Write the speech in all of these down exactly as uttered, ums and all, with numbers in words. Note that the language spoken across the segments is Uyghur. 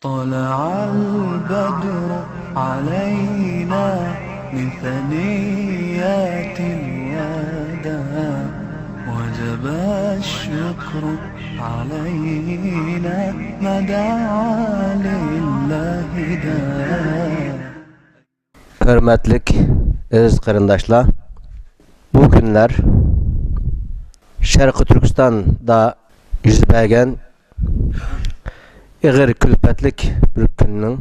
طلع البدر علينا من ثنيات الوداع، وجب الشكر علينا ما دعا لله داع. ھۆرمەتلىك ئەزىز قېرىنداشلار، بۇ كۈنلەر شەرقىي تۈركىستاندا يۈز بەرگەن ئېغىر كۈلپەتلىك بىر كۈننىڭ،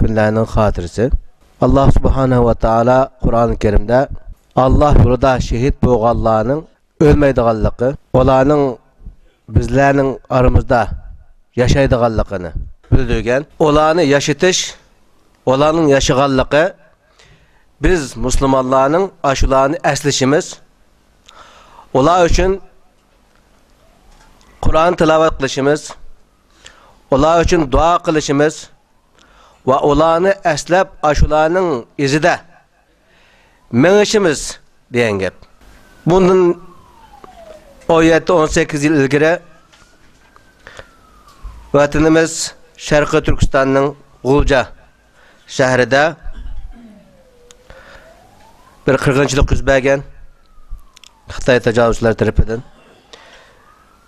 كۈنلەرنىڭ خاتىرىسى. ئاللا سۇبھانەھۇ ۋە تائالا قۇرئان كەرىمدە ئاللا يولىدا شېھىت بولغانلارنىڭ ئۆلمەيدىغانلىقى، ئۇلارنىڭ بىزلەرنىڭ ئارىمىزدا ياشايدىغانلىقىنى بىلدۈرگەن. ئۇلارنى ياشىتىش، ئۇلارنىڭ ياشىغانلىقى، بىز مۇسۇلمانلارنىڭ ئاشۇلارنى ئەسلىشىمىز، ئۇلار ئۈچۈن قۇرئان تىلاۋەت قىلىشىمىز، ئۇلار ئۈچۈن دۇئا قىلىشىمىز ۋە ئۇلارنى ئەسلەپ، ئاشۇلارنىڭ ئىزىدە مېڭىشىمىز دېگەن گەپ. بۇندىن ئون يەتتە، ئون سەككىز يىل ئىلگىرى ۋەتىنىمىز شەرقىي تۈركىستاننىڭ غۇلجا شەھىرىدە بىر قىرغىنچىلىق يۈز بەرگەن خىتاي تاجاۋۇزچىلار تەرىپىدىن.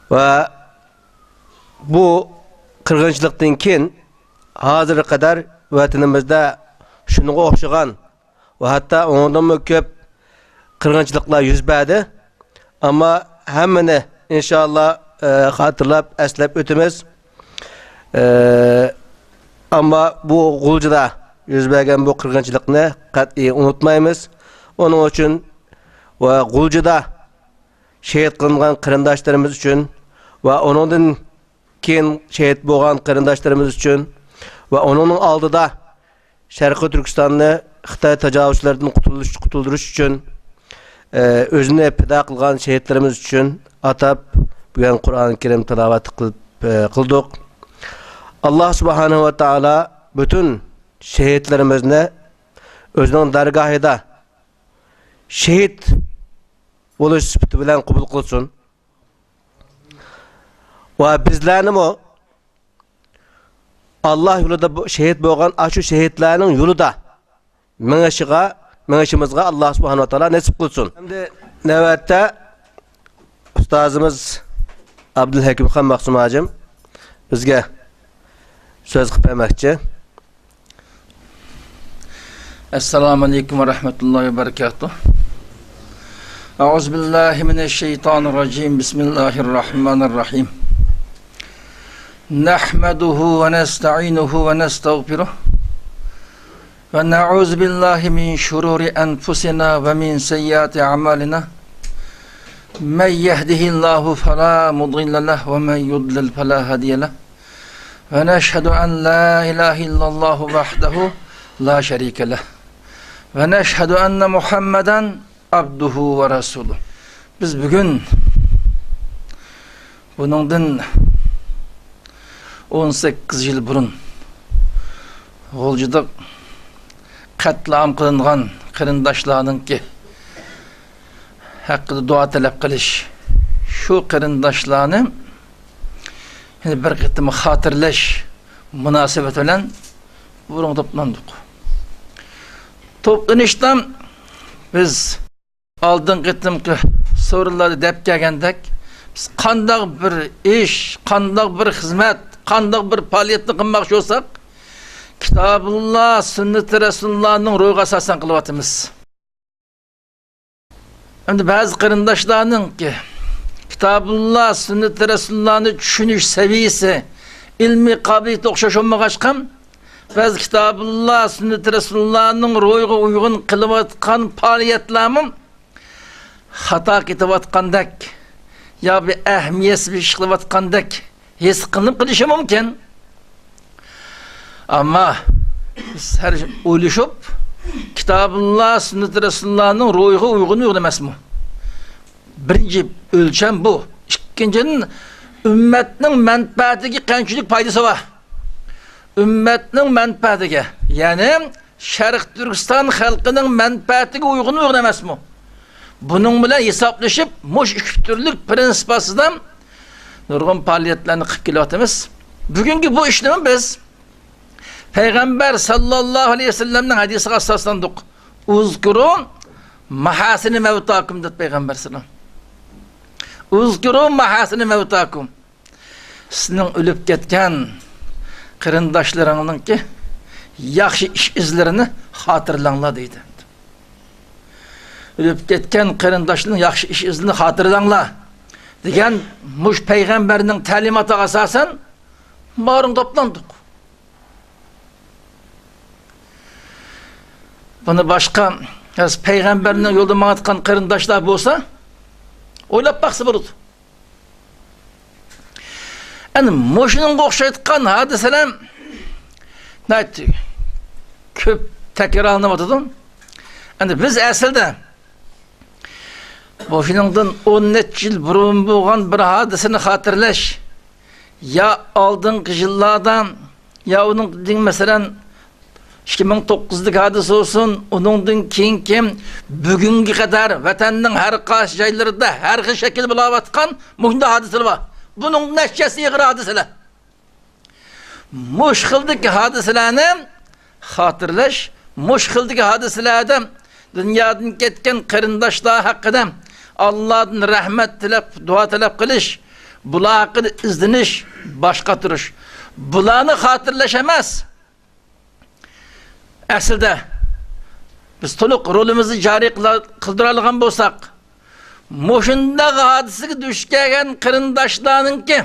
ۋە بۇ قىرغىنچىلىقتىن كېيىن ھازىرغا قەدەر ۋەتىنىمىزدە شۇنىڭغا ئوخشىغان ۋە ھەتتا ئۇنىڭدىنمۇ كۆپ قىرغىنچىلىقلار يۈز بەردى. ئەمما ھەممىنى ئىنشائاللا، ئە، خاتىرىلەپ، ئەسلەپ ئۆتىمىز. ئە، ئەمما بۇ غۇلجىدا يۈز بەرگەن بۇ قىرغىنچىلىقنى قەتئىي ئۇنتۇمايمىز. ئۇنىڭ ئۈچۈن ۋە غۇلجىدا شېھىت قىلىنغان قېرىنداشلىرىمىز ئۈچۈن ۋە ئۇنىڭدىن كېيىن شېھىت بولغان قېرىنداشلىرىمىز ئۈچۈن ۋە ئۇنىڭنىڭ ئالدىدا شەرقىي تۈركىستاننى خىتاي تاجاۋۇزچىلىرىدىن قۇتۇلۇش، قۇتۇلدۇرۇش ئۈچۈن، ئە، ئۆزىنى پىدا قىلغان شېھىتلىرىمىز ئۈچۈن ئاتاپ بۈگۈن قۇرئان كەرىم تىلاۋەت قىلىپ، ئە، قىلدۇق. ئاللا سۇبھانەھۇ ۋە تائالا پۈتۈن شېھىتلىرىمىزنى ئۆزىنىڭ دەرگاھىدا شېھىت بولۇش سۈپىتى بىلەن قوبۇل قىلسۇن. ۋە بىزلەرنىمۇ ئاللا يولىدا بۇ شېھىت بولغان ئاشۇ شېھىتلەرنىڭ يولىدا مېڭىشىغا، مېڭىشىمىزغا ئاللا سۇبھانەھۇ ۋە تائالا نېسىپ قىلسۇن. ئەمدى نۆۋەتتە ئۇستازىمىز ئابدۇلھەكىمخان مەخسۇم ھاجىم بىزگە سۆز قىلىپ بەرمەكچى. السلام عليكم ورحمة الله وبركاته. أعوذ بالله من الشيطان الرجيم. بسم الله الرحمن الرحيم. نحمده ونستعينه ونستغفره، ونعوذ بالله من شرور أنفسنا ومن سيئات أعمالنا. من يهده الله فلا مضل له، ومن يضلل فلا هادي له. ونشهد أن لا إله إلا الله وحده لا شريك له، ونشهد أن محمدا عبده ورسوله. بىز بۈگۈن بۇنىڭدىن ئون سەككىز يىل بۇرۇن غۇلجىدا قەتلىئام قىلىنغان قېرىنداشلارنىڭكى ھەققىدە دۇئا تەلەپ قىلىش، شۇ قېرىنداشلارنى يەنە بىر قېتىم خاتىرىلەش مۇناسىۋىتى بىلەن بۇرۇن توپلاندۇق. توپلىنىشتا بىز ئالدىنقى قېتىمقى سورۇنلاردا دەپ كەلگەندەك، بىز قانداق بىر ئىش، قانداق بىر خىزمەت، قانداق بىر پائالىيەتنى قىلماقچى بولساق، كىتابۇللا، سۈننىتى رەسۇلۇللانىڭ روھىغا ئاساسەن قىلىۋاتىمىز. ئەمدى بەزى قېرىنداشلارنىڭكى كىتابۇللا، سۈننىتى رەسۇلۇللانى چۈشىنىش سەۋىيىسى، ئىلمىي قابىلىيىتى ئوخشاش بولمىغاچقا، بەزى كىتابۇللا، سۈننىتى رەسۇلۇللانىڭ روھىغا ئۇيغۇن قىلىۋاتقان پائالىيەتلەرمۇ خاتا كېتىۋاتقاندەك يا بىر ئەھمىيەتسىز بىر ئىش قىلىۋاتقاندەك ھېس قىلىنىپ قېلىشى مۇمكىن. ئەمما بىز ھەر ئويلىشىپ، كىتابۇللا، سۈننىتى رەسۇلۇللانىڭ روھىغا ئۇيغۇنمۇ، ئۇيغۇن ئەمەسمۇ؟ بىرىنچى ئۆلچەم بۇ. ئىككىنچىدىن، ئۈممەتنىڭ مەنپەئەتىگە قانچىلىك پايدىسى بار؟ ئۈممەتنىڭ مەنپەئەتىگە، يەنى شەرقىي تۈركىستان خەلقىنىڭ مەنپەئەتىگە ئۇيغۇنمۇ، ئۇيغۇن ئەمەسمۇ؟ بۇنىڭ بىلەن ھېسابلىشىپ، مۇشۇ ئىككى تۈرلۈك پىرىنسىپ ئاستىدا نۇرغۇن پائالىيەتلەرنى قىلىپ كېلىۋاتىمىز. بۈگۈنكى بۇ ئىشنىمۇ بىز پەيغەمبەر ساللاللاھۇ ئەلەيھى ۋەسەللەمنىڭ ھەدىسىگە ئاساسلاندۇق. «ئۇزكۇرۇ مەھاسىنە مەۋتاكۇم» دەپ پەيغەمبەر ساللام. «ئۇزكۇرۇ مەھاسىنە مەۋتاكۇم». سىزنىڭ ئۆلۈپ كەتكەن قېرىنداشلىرىڭنىڭكى ياخشى ئىش ئىزلىرىنى خاتىرىلەڭلار دەيدۇ. ئۆلۈپ كەتكەن قېرىنداشلىرىنىڭ ياخشى ئىش ئىزلىرىنى خاتىرىلەڭلار دېگەن مۇشۇ پەيغەمبەرنىڭ تەلىماتىغا ئاساسەن مارىڭ توپلاندۇق. بۇنى باشقا پەيغەمبەرنىڭ يولىدا ماڭىدىغان قېرىنداشلار بولسا ئويلاپ باقسا بولىدۇ. ئەنە مۇشۇنىڭغا ئوخشايدىغان ھادىسىلەر ناھايىتى كۆپ تەكرارلىنىۋاتىدۇ. ئەنە بىز ئەسلىدە مۇشۇنىڭدىن ئون نەچچە يىل بۇرۇن بولغان بىر ھادىسىنى خاتىرىلەش، يا ئالدىنقى يىللاردا يا ئۇنىڭدىن، مەسىلەن، ئىككى مىڭ توققۇزدىكى ھادىسە بولسۇن، ئۇنىڭدىن كېيىنكى بۈگۈنگە قەدەر ۋەتەننىڭ ھەر قايسى جايلىرىدا ھەر خىل شەكىل بولاۋاتقان مۇشۇنداق ھادىسىلەر بار. بۇنىڭ نەچچىسى ئېغىر ھادىسىلەر. مۇشۇ خىلدىكى ھادىسىلەرنى خاتىرىلەش، مۇشۇ خىلدىكى ھادىسىلەردە دۇنيادىن كەتكەن قېرىنداشلار ھەققىدە ئاللادىن رەھمەت تىلەپ، دۇئا تەلەپ قىلىش، بۇلار ھەققىدە ئىزدىنىش، باش قاتۇرۇش. بۇلارنى خاتىرىلەش ئەمەس. ئەسلىدە بىز تولۇق رولىمىزنى جارى قىلا-، قىلدۇرالىغان بولساق، مۇشۇنداق ھادىسىگە دۇچ كەلگەن قېرىنداشلارنىڭكى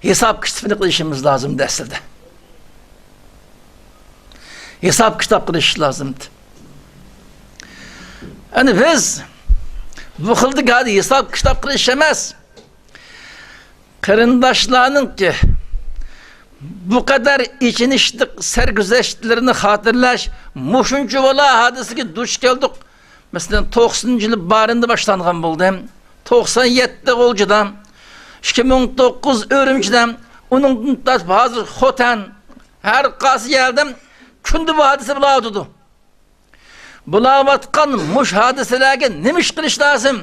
ھېساب كىتابىنى قىلىشىمىز لازىمدى ئەسلىدە. ھېساب كىتاب قىلىش لازىمدى. ئەنە بىز بۇ خىلدىكى ھېساب كىتاب قىلىش ئەمەس، قېرىنداشلارنىڭكى بۇ قەدەر ئېچىنىشلىق سەرگۈزەشتلىرىنى خاتىرىلەش، مۇشۇنچە بالا ھادىسىگە دۇچ كەلدۇق. مەسىلەن، توقسىنىنچى يىلى بارىندا باشلانغان بولدى. توقسان يەتتە غۇلجىدا، ئىككى مىڭ توققۇز ئۈرۈمچىدە، ئۇنىڭدىن تارتىپ ھازىر خوتەن، ھەر قايسى يەردە كۈندە بۇ ھادىسە بولاۋاتىدۇ. بولاۋاتقان مۇش ھادىسىلەرگە نېمە ئىش قىلىش لازىم؟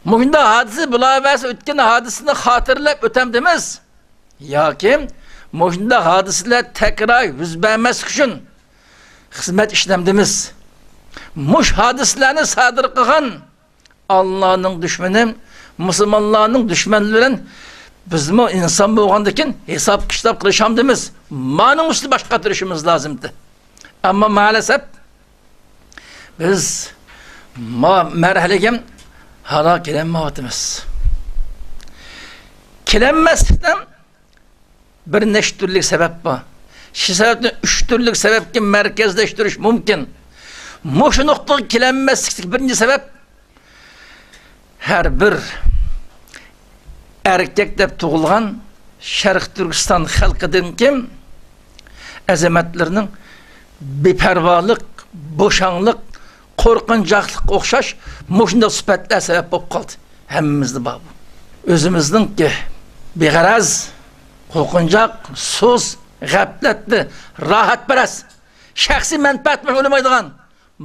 مۇشۇنداق ھادىسە بولاۋەرسە، ئۆتكەن ھادىسىنى خاتىرىلەپ ئۆتەمدىمىز؟ ياكى مۇشۇنداق ھادىسىلەر تەكرار يۈز بەرمەسلىك ئۈچۈن خىزمەت ئىشلەمدىمىز؟ مۇش ھادىسىلەرنى سادىر قىلغان ئاللانىڭ دۈشمىنى، مۇسۇلمانلارنىڭ دۈشمەنلىرى بىلەن بىزمۇ ئىنسان بولغاندىكىن ھېساب كىتاب قىلىشامدىمىز؟ مانىڭ ئۈستىدە باش قاتۇرۇشىمىز لازىمدى. ئەمما مائەلەسەپ بىز ما مەرھەلىگە ھالا كېلەلمەيۋاتىمىز. كېلەلمەسلىكنىڭ بىر نەچچە تۈرلۈك سەۋەب بار. شۇ سەۋەبتىن ئۈچ تۈرلۈك سەۋەبكە مەركەزلەشتۈرۈش مۇمكىن. مۇشۇ نۇقتىغا كېلەلمەسلىكتىكى بىرىنچى سەۋەب، ھەر بىر ئەركەك دەپ تۇغۇلغان شەرقىي تۈركىستان خەلقىدىنكى ئەزىمەتلىرىنىڭ بىپەرۋالىق، بوشاڭلىق، قورقۇنچاقلىققا ئوخشاش مۇشۇنداق سۈپەتلەر سەۋەب بولۇپ قالدى. ھەممىمىزدە بار بۇ. ئۆزىمىزنىڭكى بىغەرەز، قورقۇنچاق، سۇس، غەپلەتلىك، راھەتپەرەس، شەخسىي مەنپەئەتنى ئويلىمايدىغان،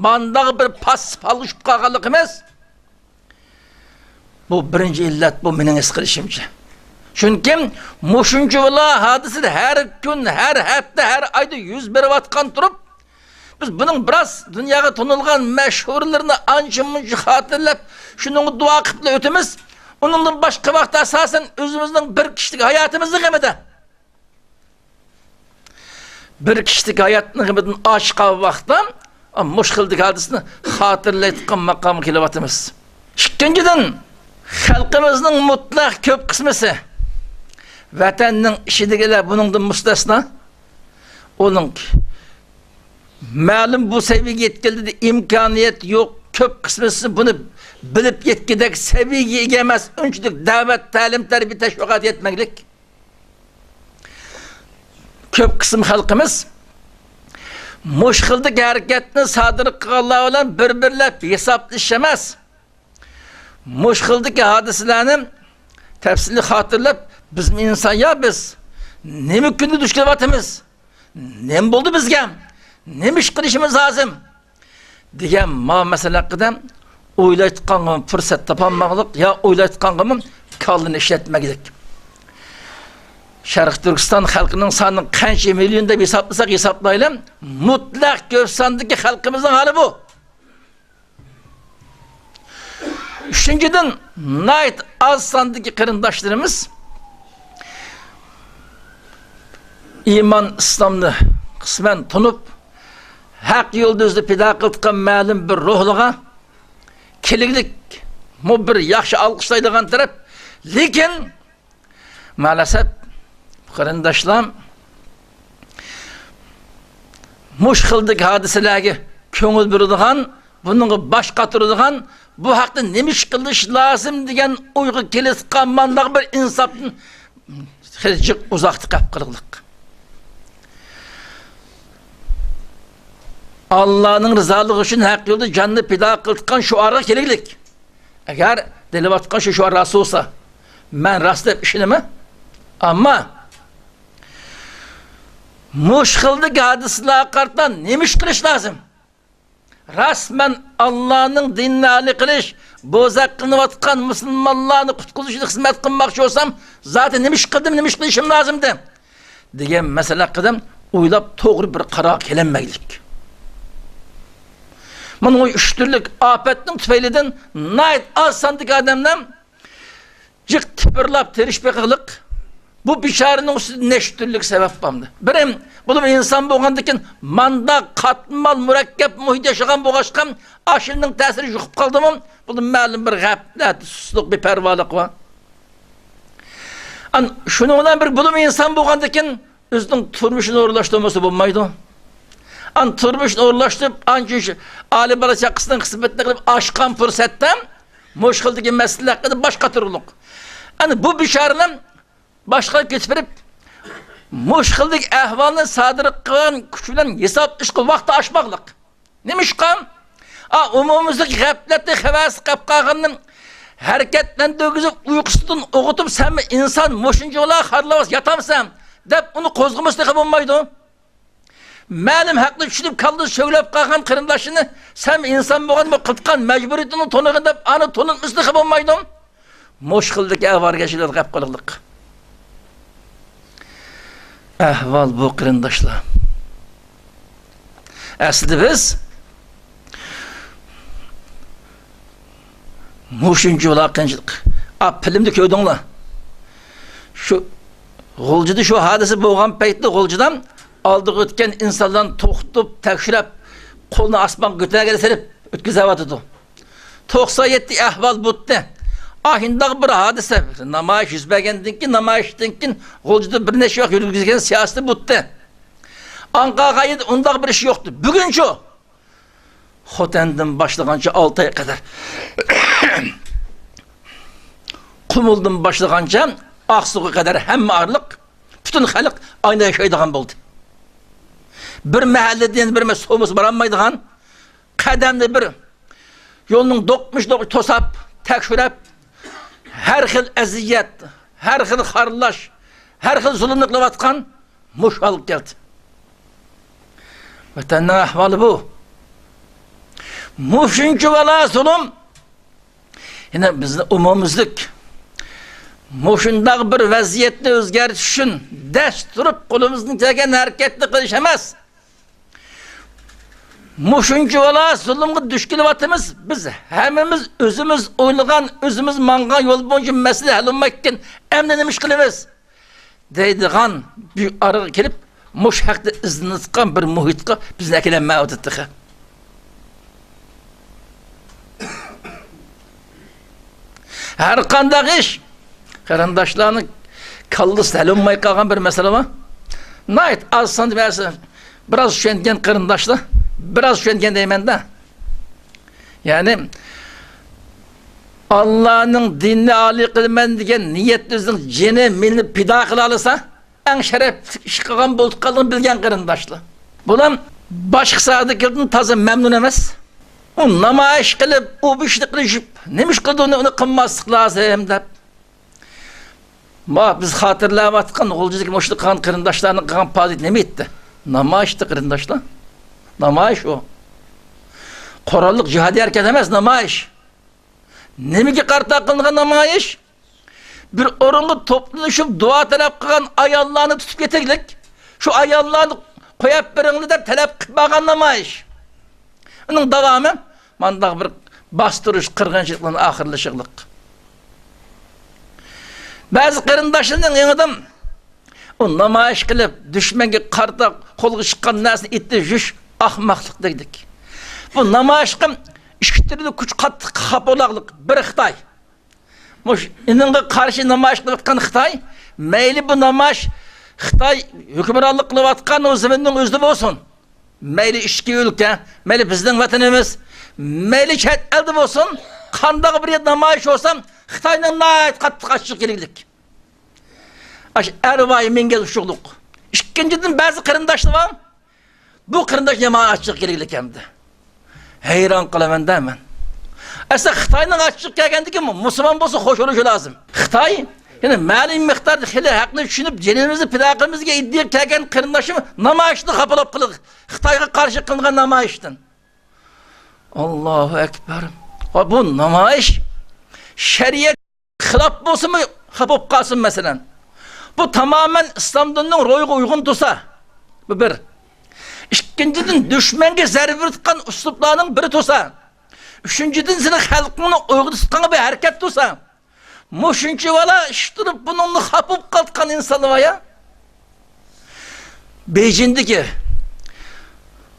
مانداق بىر پاسسىپ ھالغا چۈشۈپ قالغانلىقىمىز، بۇ بىرىنچى ئىللەت، بۇ مېنىڭ ھېس قىلىشىمچە. چۈنكى مۇشۇنچە بالا ھادىسە ھەر كۈن، ھەر ھەپتە، ھەر ئايدا يۈز بېرىۋاتقان تۇرۇپ، بىز بۇنىڭ بىراز دۇنياغا تونۇلغان مەشھۇرلىرىنى ئانچە-مۇنچە خاتىرىلەپ، شۇنىڭغا دۇئا قىلىپلا ئۆتىمىز. ئۇنىڭدىن باشقا ۋاقىتتا ئاساسەن ئۆزىمىزنىڭ بىر كىشىلىك ھاياتىمىزنىڭ غېمىدە. بىر كىشىلىك ھاياتنىڭ غېمىدىن ئاچىققان ۋاقىتتا مۇشۇ خىلدىكى ھادىسىنى خاتىرىلەيدىغان ماقامغا كېلىۋاتىمىز. ئىككىنچىدىن، خەلقىمىزنىڭ مۇتلەق كۆپ قىسمىسى، ۋەتەننىڭ ئىچىدىكىلەر بۇنىڭدىن مۇستەسنا، ئۇنىڭ مەلۇم بۇ سەۋىيەگە يەتكىلى ئىمكانىيەت يوق، كۆپ قىسمىسى بۇنى بىلىپ يەتكۈدەك سەۋىيەگە ئىگە ئەمەس، ئۇنچىلىك دەۋەت، تەلىم، تەربىيە، تەشۋىقات يەتمەكلىك. كۆپ قىسىم خەلقىمىز مۇشۇ خىلدىكى ھەرىكەتنى سادىر قىلغانلار بىلەن بىر-بىرلەپ ھېسابلىشىش ئەمەس، مۇشۇ خىلدىكى ھادىسىلەرنى تەپسىلىي خاتىرىلەپ، بىزمۇ ئىنسان يا بىز، نېمە كۈندە دۇچ كېلىۋاتىمىز، نېمە بولدى بىزگە، نېمە ئىش قىلىشىمىز لازىم دېگەن ما مەسىلە ھەققىدە ئويلايدىغانغىمۇ پۇرسەت تاپالمىغانلىق يا ئويلايدىغانغىمۇ كاللىنى ئىشلەتمەگلىك. شەرقىي تۈركىستان خەلقىنىڭ سانى قانچە مىليون دەپ ھېسابلىساق ھېسابلايلى، مۇتلەق كۆپ ساندىكى خەلقىمىزنىڭ ھالى بۇ. ئۈچىنچىدىن، ناھايىتى ئاز ساندىكى قېرىنداشلىرىمىز ئىمان ئىسلامنى قىسمەن تونۇپ، ھەق يولدا ئۆزىنى پىدا قىلىۋاتقان مەلۇم بىر روھلىغا كېلىگلىك، بۇ بىر ياخشى ئالقىشلايدىغان تەرەپ. لېكىن مائەلەسەپ، قېرىنداشلار، مۇشۇ خىلدىكى ھادىسىلەرگە كۆڭۈل بۆلىدىغان، بۇنىڭغا باش قاتۇرىدىغان، بۇ ھەقتە نېمە ئىش قىلىش لازىم دېگەن ئويغا كېلىۋاتقان مانداق بىر ئىنساپتىن خېلى جىق ئۇزاقتا قېلىپ قالغىلىق. ئاللانىڭ رىزالىقى ئۈچۈن ھەق يولدا جاننى پىدا قىلىدىغان شوئارغا كېلىگلىك. ئەگەر دېيىلىۋاتقان شۇ شوئار راست بولسا، مەن راست دەپ ئىشىنىمەن. ئەمما مۇشۇ خىلدىكى ھادىسىلەرگە قارىتا نېمە ئىش قىلىش لازىم؟ راست مەن ئاللانىڭ دىنىنى ئالىي قىلىش، بوزەك قىلىنىۋاتقان مۇسۇلمانلارنى قۇتقۇزۇشىدا خىزمەت قىلماقچى بولسام، زادى نېمە ئىش قىلدىم، نېمە ئىش قىلىشىم لازىمدى؟ دېگەن مەسىلە ھەققىدە ئويلاپ، توغرا بىر قارارغا كېلەلمەيلىك. مانا بۇ ئۈچ تۈرلۈك ئاپەتنىڭ تۈپەيلىدىن ناھايىتى ئاز ساندىكى ئادەملەر جىق تىپىرلاپ تىرىشىپ بېقىغلىق. بۇ بىچارىنىڭ ئۈستىدە نەچچە تۈرلۈك سەۋەب بارمىدى. بىرى، بۇلار ئىنسان بولغاندىكىن مانداق قاتمال مۇرەككەپ مۇھىت ياشىغان بولغاچقا، ئاشۇنىڭ تەسىرى يۇقۇپ قالدىمۇ، بۇلار مەلۇم بىر غەپلەت، سۇسلۇق، بىپەرۋالىق بار. ئان شۇنىڭ بىلەن بىر بولۇم ئىنسان بولغاندىكىن ئۆزىنىڭ تۇرمۇشىنى ئورۇنلاشتۇرمىسا بولمايدۇ. ئان تۇرمۇشىنى ئورۇنلاشتۇرۇپ، ئانچە ئالىي بالا چاقىسىنىڭ خىزمىتىنى قىلىپ ئاشقان پۇرسەتتە مۇشۇ خىلدىكى مەسىلىلەر ھەققىدە باش قاتۇرغۇلۇق. ئەنە بۇ بىچارىلەر باشقا كېتىپ بېرىپ، مۇشۇ خىلدىكى ئەھۋالنى سادىر قىلغان كۈچ بىلەن ھېسابلىشىشقا ۋاقتى ئاشماقلىق. نېمىشقا؟ ئا، ئومۇميۈزلۈك غەپلەتتە خەۋەرسىز قېلىپ قالغاننى ھەرىكەتلەندۈرگۈزۈپ، ئۇيقۇسىدىن ئويغىتىپ، سەنمۇ ئىنسان مۇشۇنچىۋالا خارلاۋاس ياتامسەن دەپ ئۇنى قوزغىمىسا تېخى بولمايدۇ. مەلۇم ھەقنى چۈشىنىپ، كاللىسى سۆگىلەپ قالغان قېرىنداشىنى سەن ئىنسان بولغان بۇ قىلىتقان مەجبۇرىيىتىنى تونۇغىن دەپ ئانى تونۇتمىسا تېخى بولمايدۇ. مۇشۇ خىلدىكى ئەھۋالغا كېلىپ قالغىلىق. ئەھۋال بۇ، قېرىنداشلار. ئەسلىدە بىز مۇشۇنچە بۇلار قىيىنچىلىق. ئا، فىلىمدە كۆردۈڭلار. شۇ غۇلجىدا شۇ ھادىسە بولغان پەيتتە غۇلجىدا ئالدىغا ئۆتكەن ئىنسانلارنى توختىتىپ، تەكشۈرۈپ، قولىنى ئاسمانغا كۆتۈرگەن سېلىپ ئۆتكۈزۈۋاتىدۇ. توقسان يەتتە ئەھۋال بۇتتى. ئاھىنداق بىر ھادىسە، نامايىش يۈز بەرگەندىن كېيىن، نامايىشتىن كېيىن غۇلجىدا بىر نەچچە ۋاقىت يۈرگۈزگەن سىياسىتى بۇتتى. ئاڭقا قايىدا ئۇنداق بىر ئىش يوقتى. بۈگۈنچۇ؟ خوتەندىن باشلىغانچە ئالتايغا قەدەر، قۇمۇلدىن باشلىغانچە ئاقسۇغا قەدەر ھەممە ئارىلىق، پۈتۈن خەلق ئاينا ياشايدىغان بولدى. بىر مەھەللىدىن يەنە بىر مەھەللىگە سومۇسى بارالمايدىغان، قەدەمنى بىر يولنىڭ دوقمۇش دوقمۇش توساپ، تەكشۈرۈپ، ھەر خىل ئەزىيەت، ھەر خىل خارلاش، ھەر خىل زۇلۇمنى قىلىۋاتقان مۇشۇ ھالغا كەلدى. ۋەتەننىڭ ئەھۋالى بۇ. مۇشۇنچە بالا زۇلۇم. يەنە بىزنى ئومۇميۈزلۈك مۇشۇنداق بىر ۋەزىيەتنى ئۆزگەرتىش ئۈچۈن دەس تۇرۇپ قولىمىزدىن كەلگەن ھەرىكەتنى قىلىش ئەمەس. مۇشۇنچە بالا زۇلۇمغا دۇچ كېلىۋاتىمىز. بىز ھەممىمىز ئۆزىمىز ئويلىغان، ئۆزىمىز ماڭغان يول بويىچە مەسىلە ھەل بولمايدىكەن، ئەمدى نېمە ئىش قىلىمىز؟ دەيدىغان بىر ئارىغا كېلىپ، مۇشۇ ھەقتە ئىزدىنىۋاتقان بىر مۇھىتقا بىزنى ئەكېلەلمەيۋاتىدۇ تېخى. ھەر قانداق ئىش، قېرىنداشلارنىڭ كاللىسىدا ھەل بولماي قالغان بىر مەسىلە بار. ناھايىتى ئاز ساندا بىر ئاز چۈشەنگەن قېرىنداشلار، بىر ئاز چۈشەنگەن دەيمەن-دە. يەنى، ئاللانىڭ دىنىنى ئالىي قىلىمەن دېگەن نىيەتتە ئۆزىنىڭ جېنى، مېلىنى پىدا قىلالىسا، ئەڭ شەرەپلىك ئىش قىلغان بولۇپ قالغىنىنى بىلگەن قېرىنداشلار. بۇلار باشقا سادىكىلىرىدىن تازا مەمنۇن ئەمەس. ئۇ نامايىش قىلىپ، ئۇ بۇ ئىشنى قىلىشىپ، نېمە ئىش قىلدى ئۇنى، ئۇنى قىلماسلىق لازىم دەپ. ما، بىز خاتىرىلەۋاتقان غۇلجىدىكى مۇشۇنداق قىلغان قېرىنداشلارنىڭ قىلغان پائالىيىتى نېمە ئىدى؟ نامايىشتى، قېرىنداشلار. نامايىش ئۇ. قوراللىق جىھادىي ھەرىكەت ئەمەس نامايىش. نېمىگە قارىتا قىلىنغان نامايىش؟ بىر ئورۇنغا توپلىشىپ دۇئا تەلەپ قىلغان ئاياللارنى تۇتۇپ كېتەيلىك. شۇ ئاياللارنى قويۇپ بېرىڭلار دەپ تەلەپ قىلىپ ماڭغان نامايىش. ئۇنىڭ داۋامى مانداق بىر باستۇرۇش، قىرغىنچىلىق بىلەن ئاخىرلىشىغلىق. بەزى قېرىنداشلارنىڭ يېڭىدىن ئۇ نامايىش قىلىپ، دۈشمەنگە قارىتا قولغا چىققان نەرسىنى ئېتىپ يۈرۈش ئاخماقلىق دېگۈدەك. بۇ نامايىشقا ئىككى تۈرلۈك كۈچ قاتتىق خاپا بولاغلىق. بىر خىتاي. مۇشۇ ئېنىڭغا قارشى نامايىش قىلىۋاتقان خىتاي، مەيلى بۇ نامايىش خىتاي ھۆكۈمرانلىق قىلىۋاتقان ئۇ زېمىننىڭ ئۆزىدە بولسۇن، مەيلى ئىچكى ئۆلكە، مەيلى بىزنىڭ ۋەتىنىمىز، مەيلى چەت ئەلدە بولسۇن، قانداق بىر يەردە نامايىش بولسا، خىتاينىڭ ناھايىتى قاتتىق ئاچچىقى كېلىگلىك. ئاشۇ ئەرۋايى مىڭگە ئۇشۇغلۇق. ئىككىنچىدىن، بەزى قېرىنداشلار بار، بۇ قېرىنداش يامان ئاچچىقى كېلىگلىك ئەمدى. ھەيران قالىمەن-دە مەن. ئەسلى خىتاينىڭ ئاچچىقى كەلگەندىكىن مۇسۇلمان بولسا خوش بولۇشى لازىم. خىتاي يەنە مەلۇم مىقداردا خېلى ھەقنى چۈشىنىپ، جېنىمىزنى پىدا قىلىمىز دېگەن ئىدىيەگە كەلگەن قېرىنداشلىرىم نامايىشنى خاپىلاپ قىلىدۇ. خىتايغا قارشى قىلىنغان نامايىشتىن. ئاللاھۇ ئەكبەر. ۋە بۇ نامايىش شەرىئەت خىلاپ بولسىمۇ خاپا بولۇپ قالسۇن، مەسىلەن. بۇ تامامەن ئىسلام دىنىنىڭ روھىغا ئۇيغۇن تۇرسا، بۇ بىر. ئىككىنچىدىن، دۈشمەنگە زەربە بېرىدىغان ئۇسلۇبلارنىڭ بىرى تۇرسا. ئۈچىنچىدىن، سېنىڭ خەلقىڭنى ئويغىتىدىغان بىر ھەرىكەت تۇرسا. مۇشۇنچە بالا ئىش تۇرۇپ، بۇنىڭدىن خاپا بولۇپ قالىدىغان ئىنسانلار بار يا. بېيجىڭدىكى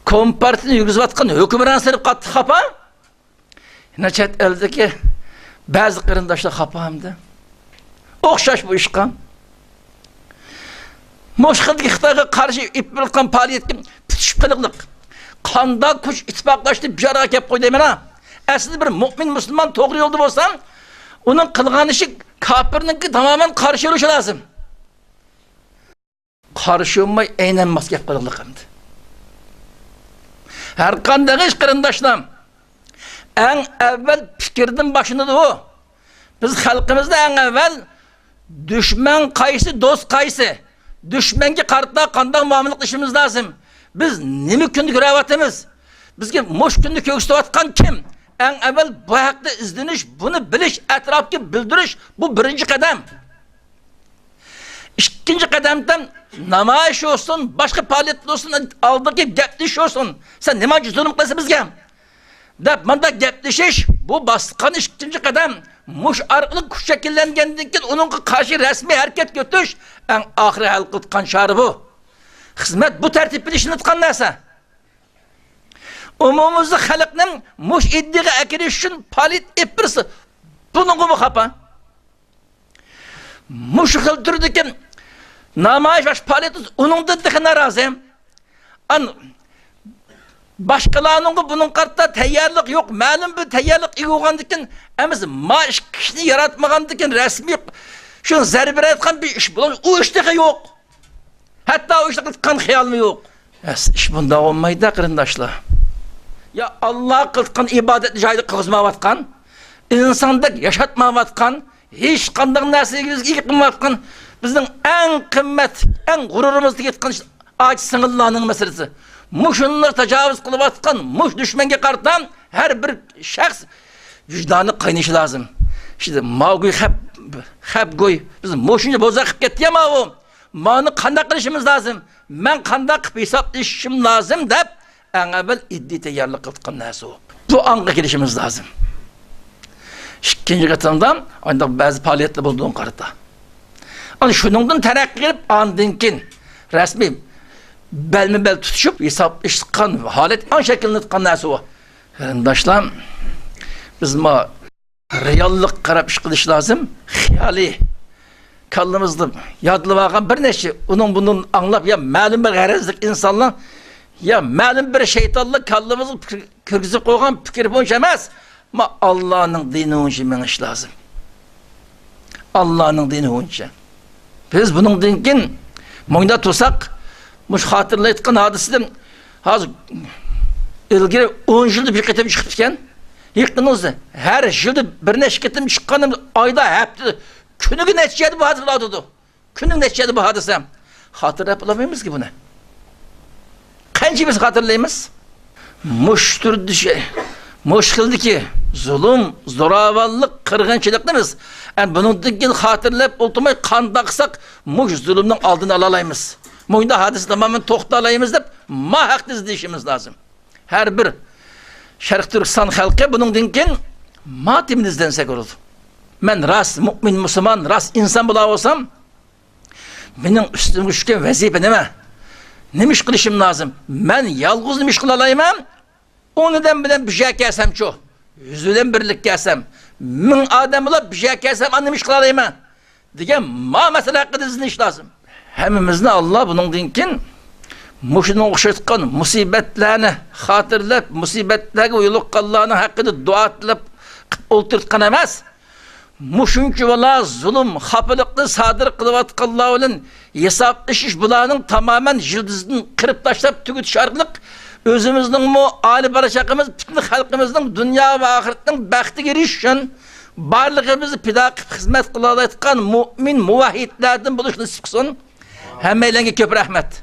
كومپارتىيىنى يۈرگۈزۈۋاتقان ھۆكۈمران سېلىپ قاتتىق خاپا. يەنە چەت ئەلدىكى بەزى قېرىنداشلار خاپا ئەمدى. ئوخشاش بۇ ئىشقا. مۇشۇ خىلدىكى خىتايغا قارشى ئېلىپ بېرىلغان پائالىيەتكە پۈتۈشۈپ قېلىقلىق. قانداق كۈچ ئىتتىپاقلاشتى بۇ يەرگە كەپ قويدى مانا. ئەسلىدە بىر مۇئمىن مۇسۇلمان توغرا يولدا بولسا، ئۇنىڭ قىلغان ئىشى كاپىرنىڭكى تامامەن قارشى بولۇشى لازىم. قارشى بولماي، ئەينەن ماس گەپ قىلىقلىق ئەمدى. ھەر قانداق ئىش، قېرىنداشلار، ئەڭ ئەۋۋەل پىكىردىن باشلىنىدۇ. بىز خەلقىمىزدە ئەڭ ئەۋۋەل دۈشمەن قايسى، دوست قايسى، دۈشمەنگە قارىتا قانداق مۇئامىلە قىلىشىمىز لازىم؟ بىز نېمە كۈندە كۆرۈۋاتىمىز؟ بىزگە مۇشۇ كۈندە كۆرسىتىۋاتقان كىم؟ ئەڭ ئەۋۋەل بۇ ھەقتە ئىزدىنىش، بۇنى بىلىش، ئەتراپقا بىلدۈرۈش، بۇ بىرىنچى قەدەم. ئىككىنچى قەدەمدە نامايىش بولسۇن، باشقا پائالىيەت بولسۇن، ئالدىغا كېلىپ گەپلىشىش بولسۇن. سەن نېمانچە زۇلۇم قىلىسەن بىزگە؟ دەپ مانداق گەپلىشىش، بۇ باسقان ئىككىنچى قەدەم. مۇشۇ ئارقىلىق كۈچ شەكىللەنگەندىن كېيىن ئۇنىڭغا قارشى رەسمىي ھەرىكەت كۆتۈرۈش ئەڭ ئاخىرى ھەل قىلىدىغان چارە بۇ. خىزمەت بۇ تەرتىپتە ئىشلىنىدىغان نەرسە. ئومۇميۈزلۈك خەلقنى مۇشۇ ئىدىيەگە ئەكىرىش ئۈچۈن پائالىيەت ئېلىپ بېرىسىز. بۇنىڭغىمۇ خاپا. مۇشۇ خىل تۈردىكى نامايىش، باشقا پائالىيەت، ئۇنىڭدىن تېخى نارازى. ئان-، باشقىلارنىڭغا بۇنىڭغا قارىتا تەييارلىق يوق، مەلۇم بىر تەييارلىق ئىگە بولغاندىكىن، ئەمەس، ما ئىككى كىشىنى ياراتمىغاندىكىن، رەسمىي شۇ زەربە بېرىدىغان بىر ئىش بولۇش، ئۇ ئىش تېخى يوق. ھەتتا ئۇ ئىشنى قىلىدىغان خىيالمۇ يوق. ئەس-، ئىش بۇنداق بولمايدۇ، قېرىنداشلار. يا ئاللا قىلىدىغان ئىبادەتنى جايىدا قىلغۇزمايۋاتقان، ئىنساندەك ياشاتمايۋاتقان، ھېچقانداق نەرسىگە ئىگە قىلمايۋاتقان، بىزنىڭ ئەڭ قىممەت، ئەڭ غۇرۇرىمىزغا يەتكەن ئاجىز سىڭىللارنىڭ مەسىلىسى. مۇشۇنىڭغا تاجاۋۇز قىلىۋاتقان مۇشۇ دۈشمەنگە قارىتا ھەر بىر شەخس ۋىجدانى قاينىشى لازىم. ئىشتە ماۋۇ خەپ، خەپ گۇي، بىز مۇشۇنچە بوزەك قىلىپ كەتتى يا ماۋۇ. مانى قانداق قىلىشىمىز لازىم؟ مەن قانداق قىلىپ ھېسابلىشىشىم لازىم دەپ، ئەڭ ئەۋۋەل ئىدىيە تەييارلىق قىلىدىغان نەرسە ئۇ. بۇ ئاڭغا كېلىشىمىز لازىم. ئىككىنچى قېتىمدا ئانداق بەزى پائالىيەتلەر بولىدىغان قارىتا. ئانا شۇنىڭدىن تەرەققىي قىلىپ، ئاندىن كېيىن رەسمىي بەلمۇ بەل تۇتۇشۇپ، ھېسابلىشىدىغان ھالەت ئاڭ شەكىللىنىدىغان نەرسە ئۇ. قېرىنداشلار، بىز ما رېئاللىققا قاراپ ئىش قىلىش لازىم. خىيالىي كاللىمىزدا يادلىۋالغان بىر نەچچە ئۇنىڭ بۇنىڭ ئاڭلاپ، يا مەلۇم بىر غەرەزلىك ئىنسانلار، يا مەلۇم بىر شەيتانلار كاللىمىزغا پىكىر كىرگۈزۈپ قويغان پىكىر بويىچە ئەمەس، ما ئاللانىڭ دىنى بويىچە مېڭىش لازىم. ئاللانىڭ دىنى بويىچە. بىز بۇنىڭدىن كېيىن مۇنداق تۇرساق، مۇشۇ خاتىرىلەيدىغان ھادىسىدىن ھازىر ئىلگىرى ئون يىلدا بىر قېتىم چىقىپتىكەن. يېقىنىڭىزدا ھەر يىلدا بىر نەچچە قېتىم چىققان، ئايدا، ھەپتىدە، كۈنىگە نەچچە يەردە بۇ ھادىسە بولۇۋاتىدۇ. كۈنىگە نەچچە يەردە بۇ ھادىسە. خاتىرىلەپ بولالمايمىزكى بۇنى. قانچە بىز خاتىرىلەيمىز؟ مۇشۇ تۈردە شۇ مۇشۇ خىلدىكى زۇلۇم، زوراۋانلىق، قىرغىنچىلىقنى بىز، ئەمدى بۇنىڭدىن كېيىن خاتىرىلەپ ئولتۇرماي، قانداق قىلساق مۇشۇ زۇلۇمنىڭ ئالدىنى ئالالايمىز؟ مۇشۇنداق ھادىسە تامامەن توختىتالايمىز دەپ، ما ھەقتە ئىزدىنىشىمىز لازىم. ھەر بىر شەرقىي تۈركىستان خەلقى بۇنىڭدىن كېيىن ما تېمىنى ئىزدەنسەك بولىدۇ. مەن راست مۇئمىن مۇسۇلمان، راست ئىنسان بولا بولسام، مېنىڭ ئۈستۈمگە چۈشكەن ۋەزىپە نېمە؟ نېمە ئىش قىلىشىم لازىم؟ مەن يالغۇز نېمە ئىش قىلالايمەن؟ ئون ئادەم بىلەن بىر يەرگە كەلسەمچۇ؟ يۈز ئادەم بىرلىككە كەلسەم، مىڭ ئادەم بولۇپ بىر يەرگە كەلسەم، ئاندىن نېمە ئىش قىلالايمەن؟ دېگەن ما مەسىلە ھەققىدە ئىزدىنىش لازىم. ھەممىمىزنى ئاللا بۇنىڭدىن كېيىن مۇشۇنىڭغا ئوخشايدىغان مۇسىبەتلەرنى خاتىرىلەپ، مۇسىبەتلەرگە يولۇققانلارنىڭ ھەققىدە دۇئا تىلەپ قىلىپ ئولتۇرتقان ئەمەس. مۇشۇنچە بالا زۇلۇم، خاپىلىقنى سادىر قىلىۋاتقانلار بىلەن ھېسابلىشىش بۇلارنىڭ تامامەن يىلتىزىدىن قىرىپ تاشلاپ تۈگىتىش ئارقىلىق ئۆزىمىزنىڭمۇ، ئائىلە بالا-چاقىمىز، پۈتۈن خەلقىمىزنىڭ دۇنيا ۋە ئاخىرەتنىڭ بەختىگە ئېرىشىش ئۈچۈن بارلىقىمىزنى پىدا قىلىپ خىزمەت قىلالايدىغان مۇئمىن مۇۋەھھىدلەردىن بولۇش نېسىپ قىلسۇن. ھەممەيلەنگە كۆپ رەھمەت.